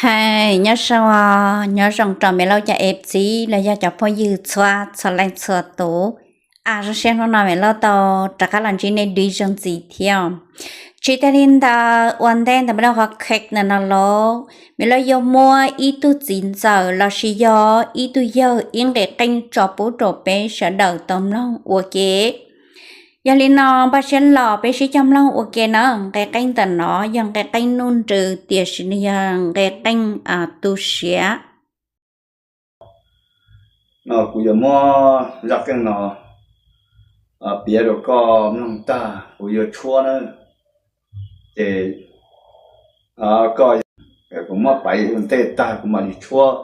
Hais nyob zoo, nyob zoo rau Maiv Lauj cov ej txiv los yog cov phooj ywg txhua txhua leej txhua tus. Zoo siab hnub no Maiv Lauj tau rov qab los ntsib nej dib zoo ntxiv thiab. Tsis tas li ntawd, ua ntej ntawm Maiv Lauj qhov kheej ntawm no los, Maiv Lauj yuav muab ib tug txiv ntxawm los sis yog ib tug yawg ib nqe qeej tso pub rau peb sawv daws tau mloog ua ke. Yog li no, npaj siab los peb sib cog mloog ua ke na. Nqe qeej ntawm no yog nqe qeej nuj nrws tiam sis nws yog nqe qeej tu siav. No kuv yuav muab zaj qeej no piav rau koj mloog tag kuv yuav tshuab na. Ces koj, kuv muab piav ua ntej tag kuv mam li tshuab.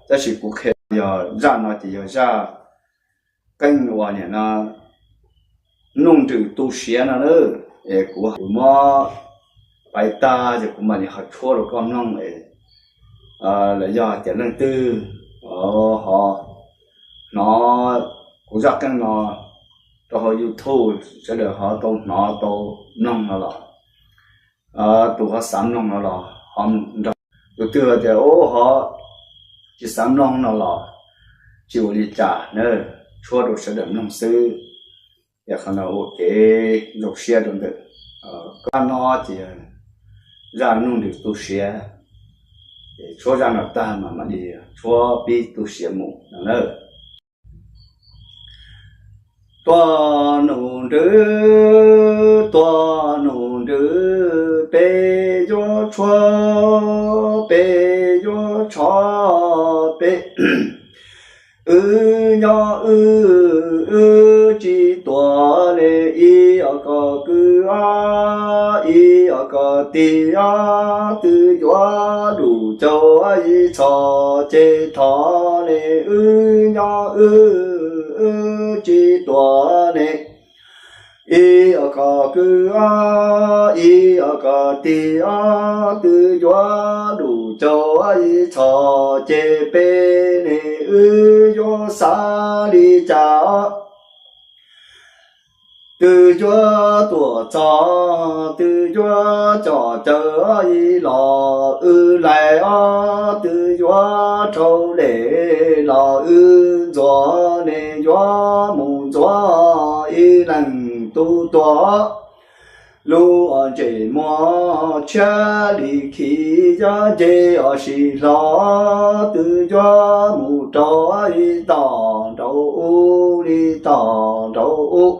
Tab sis kuv qhia yog zaj no ces yog zaj qeej uas nim no nuj nrws tu siav no na. Es kuv, kuv muab piav tag ces kuv mam li ho tshuab rau koj mloog es los yog tias leej twg ho hnov kuv zaj qeej no rau hauv YouTube sawv daws ho tau hnov tau mloog no los, tus ho xav mloog no los ho nrog, tus twg tias ub ho tsis xav mloog no los tsis ua li cas na, tshuab rau sawv daws mloog xwb. Yog qhov no ua kev zoo siab rau ntawm koj no ces zaj nuj nrws tu siav. Tshuab zaj no tag mas mam li tshuab pib tu siav mus no na. Tuaj nus nrwv, tuaj nus nrwv, peb yuav tshuab, peb yuav tshov, peb wb nyob wb, wb tsis tuag li. Ib os koj kwv, ib os koj tij, twb yuav lus caum ib txhos ces thov li. Wb nyob wb, wb tsis tuag li. Ib os koj kwv, ib os koj tij, twb yuav lus caum ib txhos ces peb li wb yuav xav li cas. Twb yuav tuaj txog, twb yuav coj caw ib los wb laij os, twb yuav rhau lem los wb ntxuav ne, yuav mus ntxuav ib leeg tub tuag. Lub ntsej muag tshiab li khi, yog nce os sis hlo, twb yuav mus rau ib tom nraum ub li tom nraum ub.